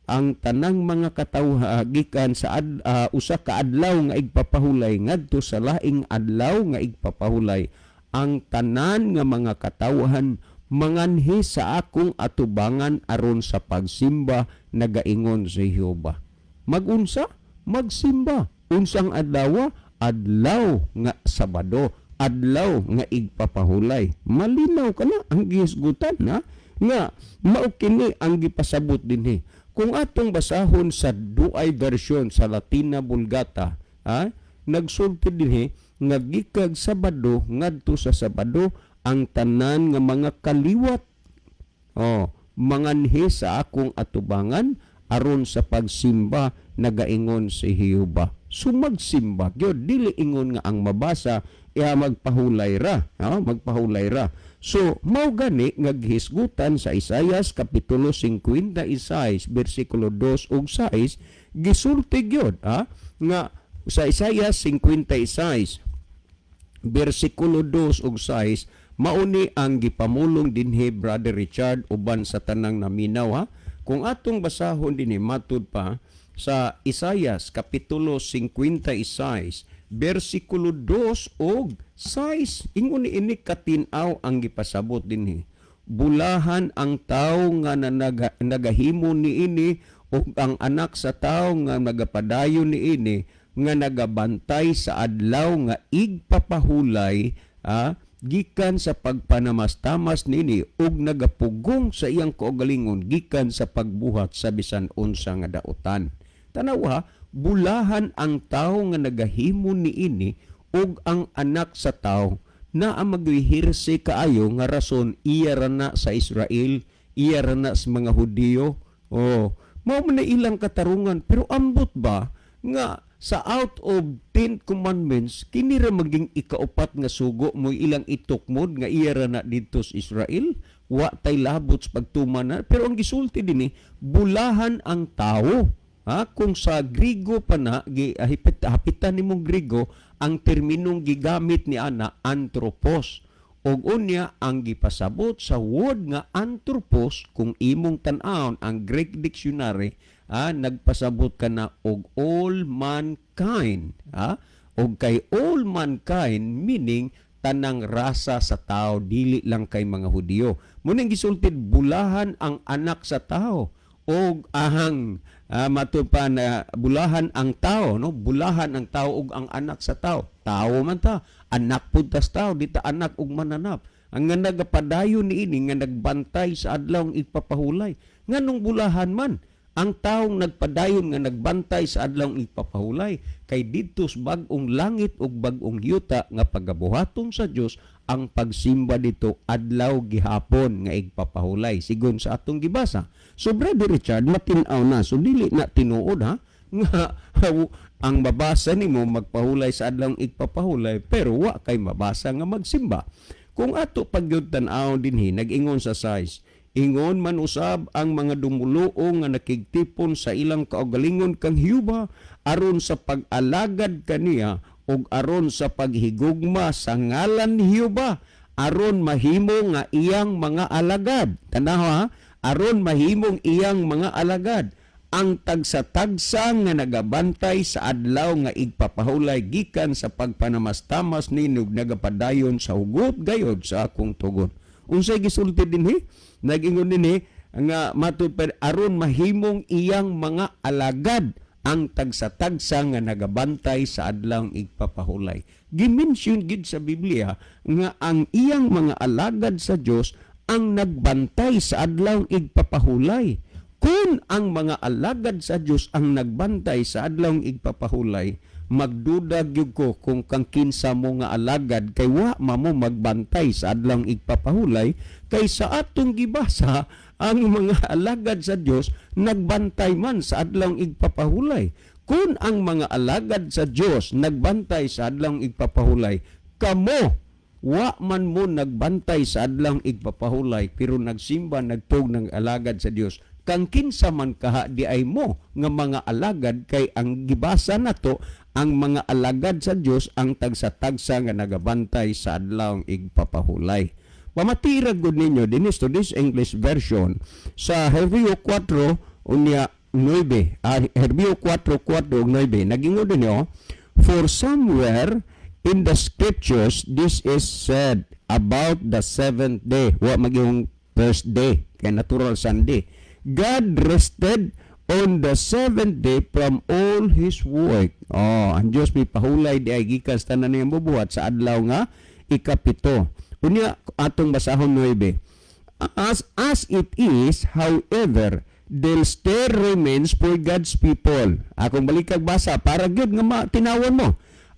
ang tanang mga katawhan gikan sa usa ka adlaw nga igpapahulay ngadto sa laing adlaw nga igpapahulay, ang tanan nga mga katawhan manganhi sa akong atubangan aron sa pagsimba, nagaingon si Jehova. Magunsa? Magsimba. Unsang adlaw? Adlaw nga Sabado, adlaw nga igpapahulay. Malinaw kana ang gihisgutan na nga mao kini ang gipasabot dinhi. Kung atong basahon sa Douay version sa Latina Vulgata, ha, nagsulti dinhi nga gikag Sabado ngadto sa Sabado ang tanan nga mga kaliwat, oh, manganhi sa akong atubangan aron sa pagsimba, nagaingon si Jehova. So magsimba gyud, dili ingon nga ang mabasa iya magpahulay ra, ha, magpahulay ra. So mao gani nga gihisgutan sa Isayas kapitulo 56 bersikulo 2 ug 6, gisulti gyud, ha, nga sa Isayas 56 bersikulo 2 ug 6, mauni ang gipamulong dinhi, Brother Richard, uban sa tanang naminaw, ha. Kung atong basahon dinhi matud pa sa Isayas kapitulo 56 bersikulo 2 ug 6, ingon ni ini katin-aw ang gipasabot dinhi: "Bulahan ang tawo nga nagahimo niini ug ang anak sa tawo nga nagapadayon niini, nga nagabantay sa adlaw nga igpapahulay." gikan sa pagpanamastamas nini ug nagapugong sa iyang kaugalingon gikan sa pagbuhat sa bisan unsa nga daotan. Tanawa, bulahan ang tawo nga nagahimo niini ug ang Anak sa Tawo na ang maghihirse kaayo nga rason iya ra na sa Israel, iya ra na sa mga Hudiyo. Oh, mao man na ilang katarungan, pero ambot ba nga sa out of 10 commandments, kini ra maging ikaupat nga sugo mo ilang itukmod nga iya ra na didto sa Israel, wa tay labot sa pagtuman na. Pero ang gisulti dinhi, bulahan ang tawo, ha? Kung sa Grigo pa na gi hapit, hapitan nimong Grigo, ang terminong gigamit ni ana, anthropos. Og unya ang gipasabot sa word nga anthropos, kung imong tan-awon ang Greek dictionary, nagpasabot ka na og all mankind, ha? Og kay all mankind, meaning tanang rasa sa tao, dili lang kay mga Hudiyo. Muning gisultid, bulahan ang Anak sa Tao og ahang matud pa na bulahan ang tao, no? Bulahan ang tao ug ang Anak sa Tao. Tao man ta, anak pud tas tao, di ta anak og mananap. Ang nga nagapadayon niini nga nagbantay sa adlaw igpapahulay. Nganong bulahan man ang taong nagpadayon nga nagbantay sa adlaw igpapahulay? Kay didto sa bag-ong langit ug bag-ong yuta nga pagabuhaton sa Dios, ang pagsimba dito adlaw gihapon nga igpapahulay, sigon sa atong gibasa. So Brother Richard, matin-aw na. So dili na tinuod, ha, nga ang mabasa nimo magpahulay sa adlaw igpapahulay, pero wa kay mabasa nga magsimba. Kung ato pagyud tan-aw dinhi, nag-ingon sa size. Ingon man usab ang mga dumuluong nga nakigtipon sa ilang kaugalingon kang Jehova aron sa pag-alagad kaniya ug aron sa paghigugma sa ngalan ni Jehova, aron mahimo nga iyang mga alagad. Tanawa ha, aron mahimong iyang mga alagad ang tagsa-tagsa nga nagabantay sa adlaw nga igpapahulay gikan sa pagpanamastamas ninog nagapadayon sa hugot gayod sa akong tugon. Unsay gisulti dinhi? Nag-ingon dinhi nga matud pa, aron mahimong iyang mga alagad ang tagsa-tagsa nga nagabantay sa adlaw igpapahulay. Gi-mention gid sa Biblia nga ang iyang mga alagad sa Dios ang nagbantay sa adlaw igpapahulay. Kung ang mga alagad sa Dios ang nagbantay sa adlaw igpapahulay, magduda gyud ko kung kang kinsa mo nga alagad, kay wa mamo magbantay sa adlaw igpapahulay, kay sa atong gibasa, ang mga alagad sa Dios nagbantay man sa adlaw igpapahulay. Kung ang mga alagad sa Dios nagbantay sa adlaw igpapahulay, kamo wa man mo nagbantay sa adlaw igpapahulay, pero nagsimba, nagtug ng alagad sa Dios, kang kinsa man kaha di ay mo nga mga alagad? Kay ang gibasa nato, ang mga alagad sa Dios ang tagsa-tagsa nga nagabantay sa adlaw igpapahulay. Pamatira gud ninyo dinis to this English version sa Hebreo 4 unya 9, Hebreo 4, 4 ug 9. Nagingon din oh, "For somewhere in the scriptures this is said about the seventh day," wa magyung first day kay natural Sunday, "God rested on the seventh day from all his work." Oh, ang Dios may pahulay di ay gikan sa tanan niyang bubuhat sa adlaw nga ikapito. Unya atong basahon 9. "As it is, however, there still remains for God's people." Akong balikag basa para gyud nga matinawon mo.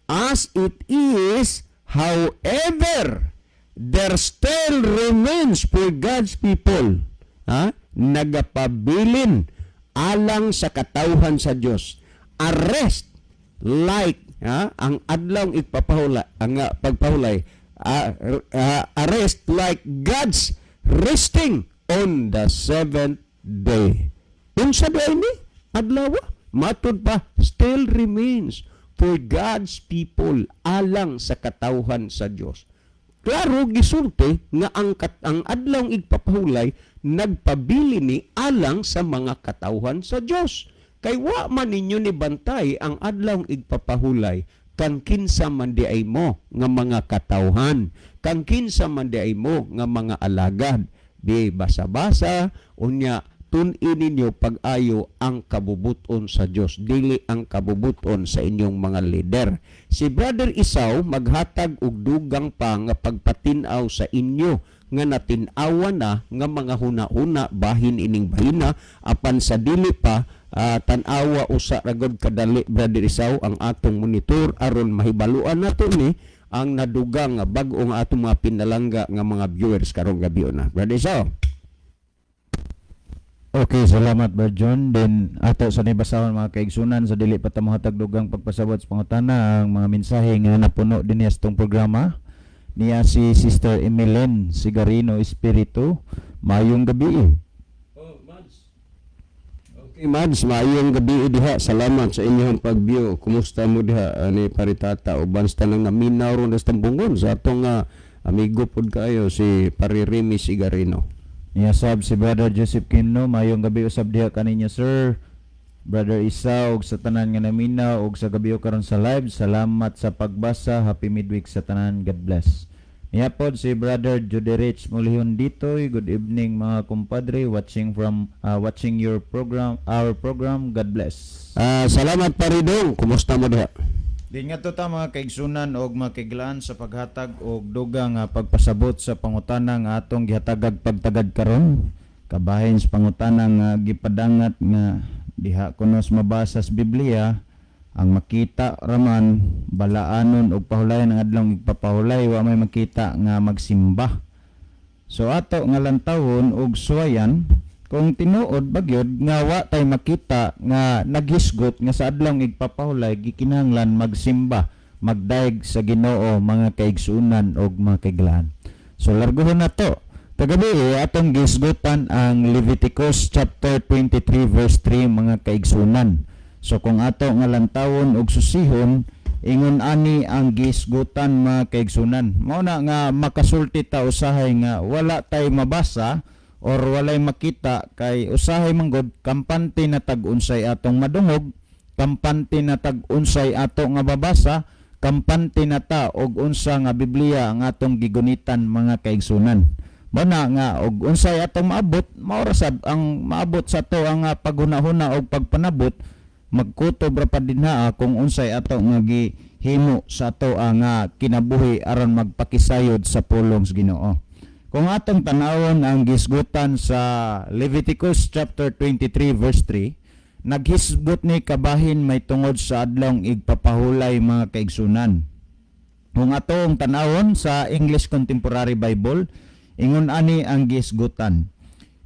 "As it is, however, there still remains for God's people." Ha? Nagapabilin alang sa katawhan sa Dios. "A rest like," ha, ang adlaw ipapahulay, ang pagpahulay, "a rest like God's resting on the seventh day." Unsa diay ni? Adlaw matud pa, still remains for God's people, alang sa katawhan sa Dios. Klaro gisulti nga ang adlaw igpapahulay nagpabili ni alang sa mga katawhan sa Dios. Kay wa man ninyo ni bantay ang adlaw igpapahulay, kang kinsa man di ay mo nga mga katawhan, kang kinsa man di ay mo nga mga alagad. Di basa-basa unya. Tun-i ninyo pag-ayo ang kabubuton sa Dios, dili ang kabubuton sa inyong mga leader. Si Brother Isaw maghatag og dugang pa nga pagpatin-aw sa inyo nga natin-awa na nga mga huna-huna bahin ining bahina. Apan sa dili pa, tan-awa usa ra gud kadali, Brother Isaw, ang atong monitor aron mahibaluan nato ni ang nadugang nga bag-o nga atong mga pinalangga nga mga viewers karong gabi na. Brother Isaw. Okay, salamat, Brother John. Then ato sa nibasahon, mga kaigsunan, sa dili pa ta mohatag dugang pagpasabot sa pangutana, ang mga mensahe nga napuno dinhi sa atong programa. Niya si Sister Emelen Sigarino Espiritu. Mayong gabi. Oh, Mads. Okay, Mads, maayong gabi diha. Salamat sa inyong pag-view. Kumusta mo diha ani paritata uban sa tanang naminaw ron sa Tambungon sa atong amigo pod kayo si Pare Remy Sigarino. Niya sab si Brother Joseph Quino, mayong gabi usab diha kaninyo, sir. Brother Isa og sa tanan nga naminaw og sa gabi karon sa live, salamat sa pagbasa. Happy midweek sa tanan. God bless. Niya pod si Brother Juderich Mulihon ditoy. Good evening, mga kumpadre, watching your program, our program. God bless. Salamat, Paridong. Kumusta mo diha? Din nga to ta, mga kaigsunan og mga kaiglaan, sa paghatag og dugang nga pagpasabot sa pangutana nga atong gihatagag pagtagad karon, kabahin sa pangutana nga gipadangat nga diha kuno sa mabasa sa Biblia, ang makita raman balaanon og pahulayan ang adlong igpapahulay, wa may makita nga magsimba. So ato nga lantawon og suwayan kung tinuod bagyod nga wa tay makita nga naghisgot nga sa adlong igpapahulay gikinahanglan magsimba, magdayeg sa Ginoo, mga kaigsunan og mga kaiglaan. So larguhon na to. Kagabi atong gisgutan ang Leviticus chapter 23 verse 3, mga kaigsunan. So kung ato nga lantawon og susihon, ingon ani ang gisgutan, mga kaigsunan. Mao na nga makasulti ta usahay nga wala tay mabasa or walay makita, kay usahay manggod kampante na tag unsay atong madungog, kampante na tag unsay ato nga babasa, kampante na ta og unsa nga Biblia ang atong gigunitan, mga kaigsunan. Mao na nga og unsay atong maabot, mao ra sab ang maabot sa ato ang paghunahuna og pagpanabot. Magkutob ra pa dinha kung unsay ato nga gihimo sa ato ang kinabuhi aron magpakisayod sa pulong sa Ginoo. Kung atong tanawon ang gisgutan sa Leviticus chapter 23 verse 3, naghisgot ni kabahin may tungod sa adlong igpapahulay, mga kaigsunan. Kung atong tanawon sa English Contemporary Bible, ingon ani ang gisgutan: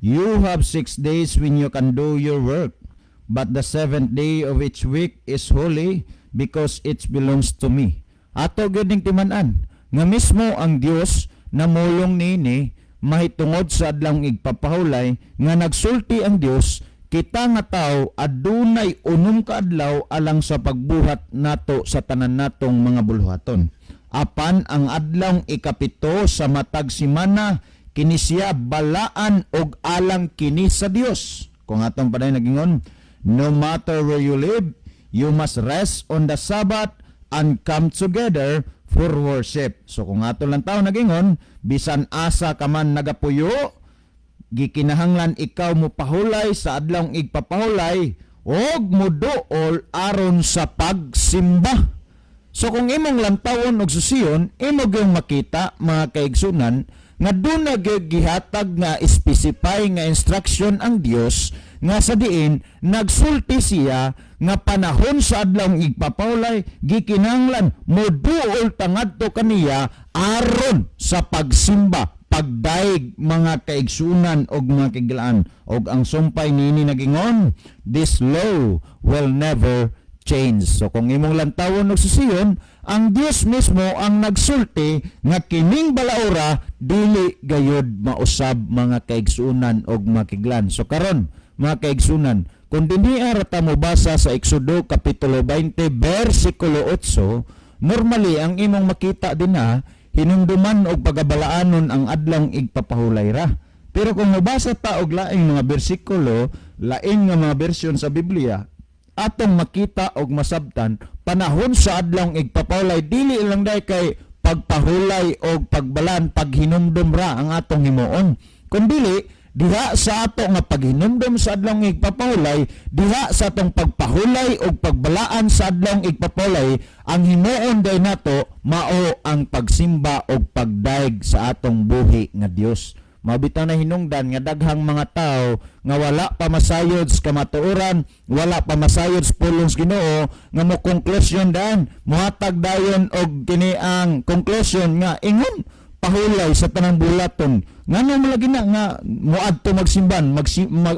"You have 6 days when you can do your work, but the seventh day of each week is holy because it belongs to me." Ato gyud ning timan-an nga mismo ang Dios namulong niini mahitungod sa adlong igpapahulay, nga nagsulti ang Dios, kita nga tao adunay 6 ka adlaw alang sa pagbuhat nato sa tanan natong mga buluhaton. Apan ang adlawng 7 sa matag simana, kini siya balaan og alang kini sa Dios. Kung atong padayon nagingon, "No matter where you live, you must rest on the Sabbath and come together for worship." So kung ato lang tao nagingon, bisan asa ka man nagapuyo, gikinahanglan ikaw mo pahulay sa adlawng igpapahulay og muduol aron sa pagsimba. So kung imong lantawon og susiyon, imo gyud makita, mga kaigsunan, nga duna gyud gihatag nga specify nga instruction ang Dios nga sa diin nagsulti siya nga panahon sa adlawng igpapahulay gikinahanglan moduol ta ngadto kaniya aron sa pagsimba, pagdaig, mga kaigsunan og mga kaiglaan. Og ang sumpay niini nagingon, "This law will never change." So kung imong lantawon og susiyon, ang Dios mismo ang nagsulti nga kining balaora dili gayod mausab, mga kaigsunan og mga kaiglaan. So karon, mga kaigsunan, kung dinhi ra ta mobasa sa Exodo kapitulo 20 bersikulo 8, normally ang imong makita dinha, hinumduman og pagabalaanon ang adlawng igpapahulay ra. Pero kung mobasa ta og laing mga bersikulo, laing nga mga bersyon sa Biblia, atong makita og masabtan panahon sa adlawng igpapahulay dili lang dai kay pagpahulay og pagbalan, paghinumdum ra ang atong himuon, kundili Diha sa ato nga paghinumdom sa Adlawng Igpapahulay, diha sa atong pagpahulay o pagbalaan sa Adlawng Igpapahulay, ang himuon day nato mao ang pagsimba o pagdayeg sa atong buhi nga Dios. Mao bitaw na hinungdan nga daghang mga tao nga wala pa masayod sa kamatuoran, wala pa masayod sa pulong sa Ginoo, nga mo conclusion daan, mohatag dayon og kini ang conclusion nga ingon pahulay sa tanang bulaton. Ngano man lagi na nga moadto magsimban,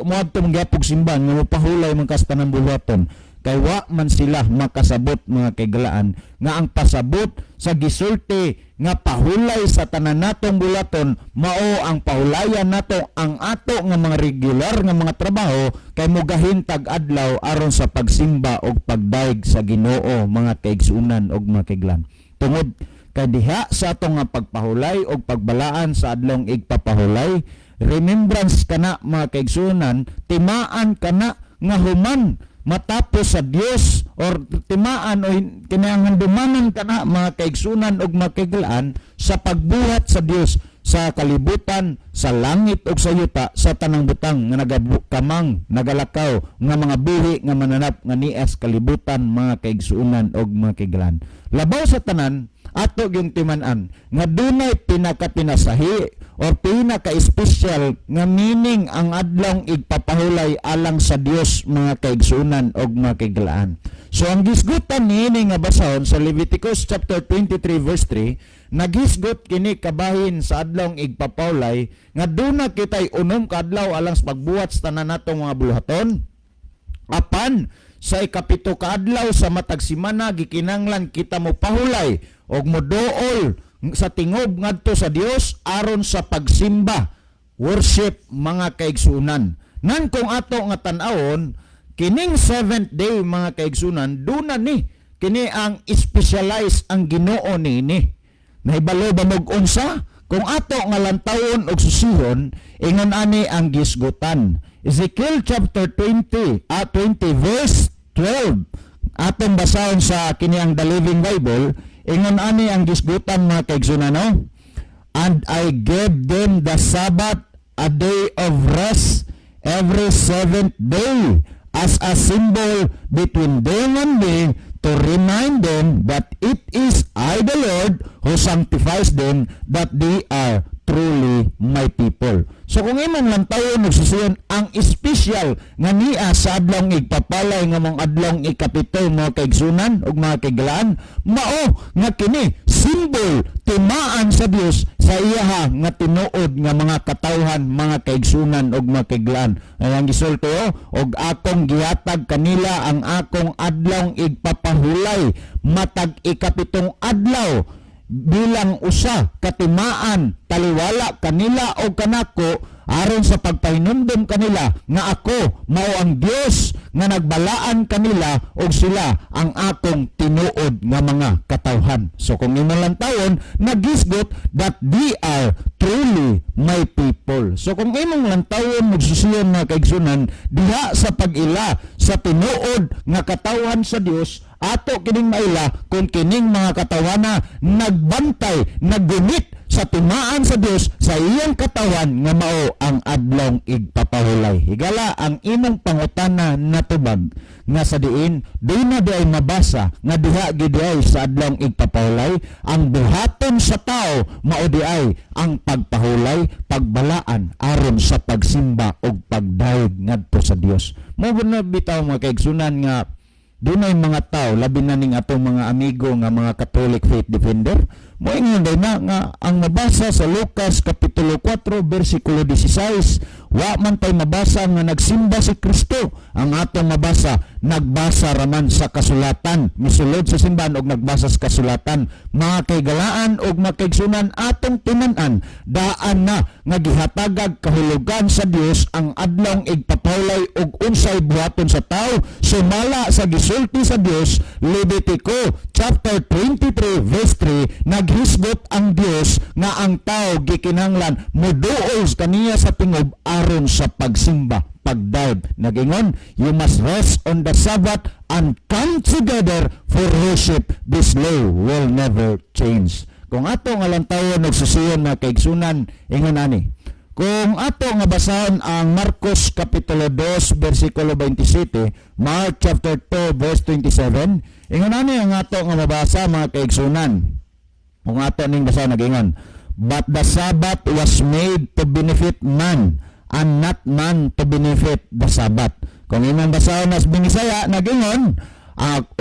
moadto manggapog simban nga mopahulay man ka sa tanang bulaton? Kay wa man sila makasabot, mga kaigalaan, nga ang pasabot sa gisulti nga pahulay sa tanan natong bulaton mao ang pahulayan nato ang ato nga mga regular nga mga trabaho kay mugahin tag adlaw aron sa pagsimba og pagdayeg sa Ginoo, mga kaigsunan og mga kaiglan. Tungod kay diha sa atong nga pagpahulay og pagbalaan sa Adlawng Igpapahulay, remembrance kana, mga kaigsunan, timaan kana nga human matapos sa Dios or timaan o kinahanglan dumanan kana, mga kaigsunan ug mga kaiglaan, sa pagbuhat sa Dios sa kalibutan, sa langit ug sa yuta, sa tanang butang nga nagakamang, nagalakaw nga mga buhi nga mananap nga nias kalibutan, mga kaigsunan ug mga kaiglaan. Labaw sa tanan, ato yung timan-an nga dunay pinakapinasahi or pinaka-espesyal nga meaning ang Adlawng Igpapahulay alang sa Dios, mga kaigsunan og mga kaiglaan. So ang gisgutan niini nga basahon sa Leviticus chapter 23 verse 3, naghisgot kini kabahin sa Adlawng Igpapahulay nga duna kitay 6 ka adlaw alang sa pagbuhat sa tanan natong mga buluhaton. Apan sa 7 ka adlaw sa matag semana, gikinanglan kita mo pahulay og moduol sa tingob ngadto sa Dios aron sa pagsimba, worship, mga kaigsunan. Nan kung ato nga tan-awon kining seventh day, mga kaigsunan, duna ni kini ang specialize ang Ginoo niini. Nahibalo ba mo unsa? Kung ato nga lantawon og susihon, ingon ani ang gisgutan. Ezekiel chapter 20, 20 verse 12. Atong basahon sa kini ang The Living Bible, ingon ani ang gisgutan, mga kaigsunan, no? "And I gave them the Sabbath, a day of rest every seventh day, as a symbol between them and me to remind them that it is I the Lord who sanctifies them, that they are truly my people." So kung imong lantawon og susiyon ang espesyal nga niya sa Adlawng Igpapalay nga mong adlawng 7, mga kaigsunan ug mga kaigalaan, mao nga kini symbol, timaan sa Dios sa iyaha nga tinuod nga mga katawhan, mga kaigsunan ug mga kaiglaan. Ay ang gisulti, oh, "Og akong gihatag kanila ang akong Adlawng Igpapahulay matag 7 adlaw bilang usa katimaan taliwala kanila o kanako aron sa pagpahinumdom kanila nga ako mao ang Dios nga nagbalaan kanila og sila ang akong tinuod nga mga katawhan." So kung imong lantawon, nagisgot that they are truly my people. So kung imong lantawon magsusiyon, mga kaigsunan, diha sa pag-ila sa tinuod nga katawhan sa Dios, ato kining maila kung kining mga katawhana nagbantay, naggumit sa timaan sa Dios sa iyang katawan nga mao ang Adlawng Igpapahulay. Higala, ang imong pangutana natubag nga sa diin duna di ay mabasa nga diha gid ay sa Adlawng Igpapahulay ang buhaton sa tao mao di ay ang pagpahulay, pagbalaan aron sa pagsimba og pagdayeg ngadto sa Dios. Mao na bitaw, mga kaigsunan, nga dunay mga tao, labi na ning atong mga amigo nga mga Catholic faith defender, moingon day na nga ang mabasa sa Lucas kapitulo 4 bersikulo 16, wa man tay mabasa nga nagsimba si Kristo. Ang atong mabasa, nagbasa raman sa kasulatan, misulod sa simbahan og nagbasa sa kasulatan. Mga kaigalaan og mga kaigsunan, atong timan-an daan na nga gihatagag kahulugan sa Dios ang Adlawng Igpapahulay og unsay buhaton sa tao sumala sa gisulti sa Dios. Levitico chapter 23 verse 3, naghisgot ang Dios nga ang tao gikinahanglan moduol kaniya sa tingob aron sa pagsimba, pagdayeg. Nagingon, "You must rest on the Sabbath and come together for worship. This law will never change." Kung ato nga lantawon og susiyon na kaigsunan, ingon ani. Kung ato nga basahon ang Marcos Kapitulo 2 versikulo 27, Mark chapter 2 verse 27, ingon ani ang ato nga mabasa, mga kaigsunan. Kung ato ning basahon, nagingon, "But the Sabbath was made to benefit man and not man to benefit the Sabbath." Kung imong basahon nas Binisaya, nagingon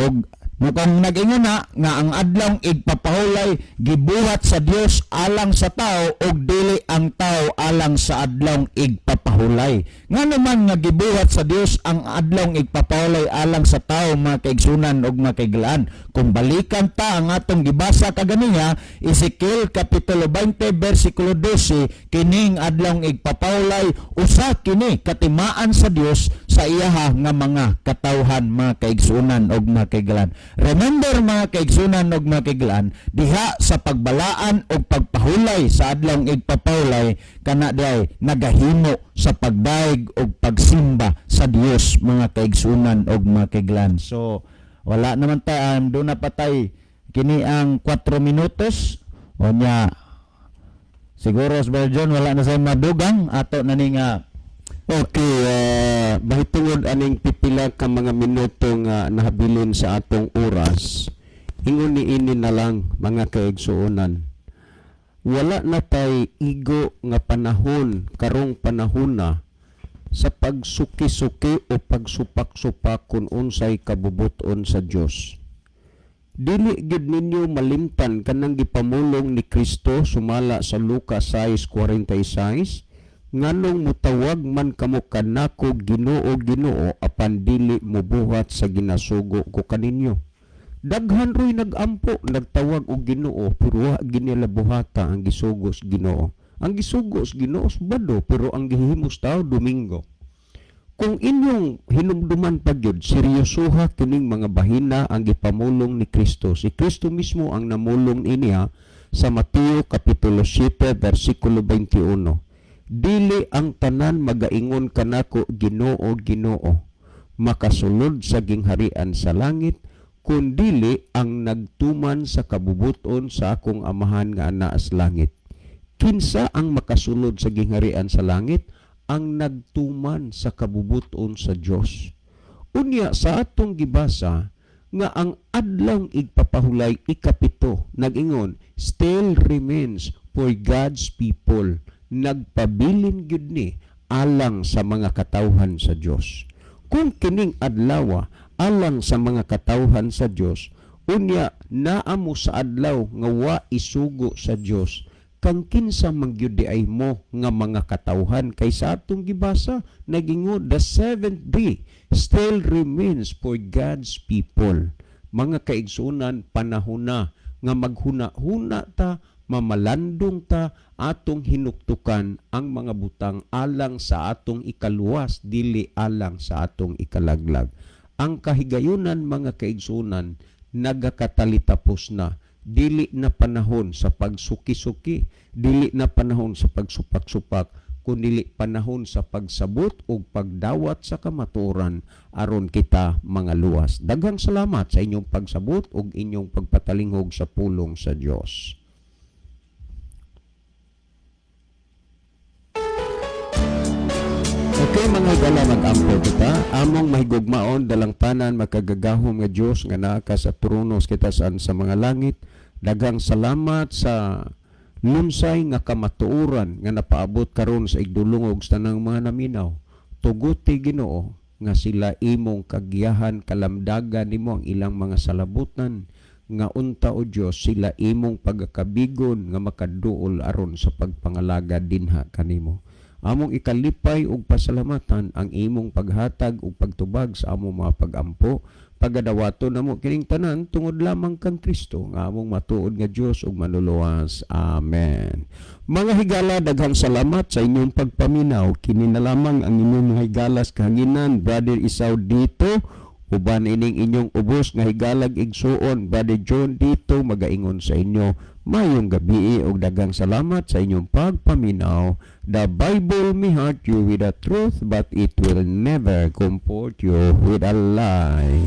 og mukhang nag-ingon na nga ang adlawng igpapahulay gibuhat sa Dios alang sa tao ug dili ang tao alang sa adlawng igpapahulay. Ngano man nga gibuhat sa Dios ang adlawng igpapahulay alang sa tao, mga kaigsunan ug mga kaiglaan? Kung balikan ta ang atong gibasa kaganiha, Ezekiel Kapitulo 20 versikulo 12, kining adlawng igpapahulay usa kini katimaan sa Dios sa iyaha nga mga katawhan, mga kaigsunan ug mga kaiglaan. Remember, mga kaigsunan ug mga kaiglaan, diha sa pagbalaan og pagpahulay sa adlawng igpapahulay kana diay nagahimo sa pagdayeg og pagsimba sa Dios, mga kaigsunan ug mga kaiglaan. So wala naman ta doon na patay kini ang 4 minutos o nya siguro, Brother John, wala na sa madugang ato na ni nga. Okay, mahitungod aning pipila ka mga minuto nga nahabilin sa atong oras, ingon ni ini na lang, mga kaigsuonan. Wala na tay igo nga panahon karong panahon na sa pagsuki-suki o pagsupak-supak kung unsay kabubuton sa Dios. Dili gid ninyo malimtan kanang gipamulong ni Kristo sumala sa Lucas 6:46, "Nganong mutawag man kamo kanako Ginoo, Ginoo, apan dili mobuhat sa ginasugo ko kaninyo?" Daghan ro'y nagampo, nagtawag og Ginoo, pero wa ginila buhata ang gisugo sa Ginoo. Ang gisugo sa Ginoo Sabado, pero ang gihimo sa tao Domingo. Kung inyong hinumduman pa gyud, seryosoha kining mga bahina ang gipamulong ni Kristo. Si Kristo mismo ang namulong niya sa Mateo Kapitulo 7 versikulo 21. "Dili ang tanan magaingon kanako, 'Ginoo, Ginoo,' makasulod sa gingharian sa langit, kundili ang nagtuman sa kabubuton sa akong Amahan nga anaa sa langit." Kinsa ang makasulod sa gingharian sa langit? Ang nagtuman sa kabubuton sa Dios. Unya sa atong gibasa nga ang adlawng igpapahulay ikapito, nag-ingon, still remains for God's people. Nagpabilin gyud ni alang sa mga katawhan sa Dios. Kung kining adlaw alang sa mga katawhan sa Dios, unya naa mo sa adlaw nga wa isugo sa Dios, kang kinsa man gyud di ay mo nga mga katawhan? Kay sa atong gibasa, nagingon, the seventh day still remains for God's people. Mga kaigsunan, panahon na nga maghuna-huna ta, mamalandong ta, atong hinuktukan ang mga butang alang sa atong ikaluwas, dili alang sa atong ikalaglag. Ang kahigayunan, mga kaigsunan, nagakatalitapos na. Dili na panahon sa pagsuki-suki, dili na panahon sa pagsupak-supak, kundi panahon sa pagsabot ug pagdawat sa kamatuoran aron kita mga luwas. Daghang salamat sa inyong pagsabot ug inyong pagpatalinghog sa pulong sa Dios. Okay, mga higala, mag-ampo kita. Among mahigugmaon, dalangpanan, makagagahom nga Dios nga naa ka sa trono sa kitasan sa mga langit. Daghang salamat sa lunsay nga kamatuoran nga napaabot karon sa igdulungog sa tanang mga naminaw. Tuguti, Ginoo, nga sila imong kagiyahan, kalamdagan nimo ang ilang mga salabutan nga unta, o Dios, sila imong pagakabigon nga makaduol aron sa pagpangalagad dinha kanimo. Among ikalipay ug pasalamatan ang imong paghatag ug pagtubag sa among mga pagampo. Pagadawato namo kining tanan tungod lamang kang Kristo nga among matuod nga Dios ug manluluwas. Amen. Mga higala, daghang salamat sa inyong pagpaminaw. Kini na lamang ang inyong mga higalas kahanginan, Brother Isaw dito, uban ining inyong ubos nga higalag igsuon, Brother John dito, magaingon sa inyo, mayong gabi ug daghang salamat sa inyong pagpaminaw. The Bible may hurt you with the truth, but it will never comfort you with a lie.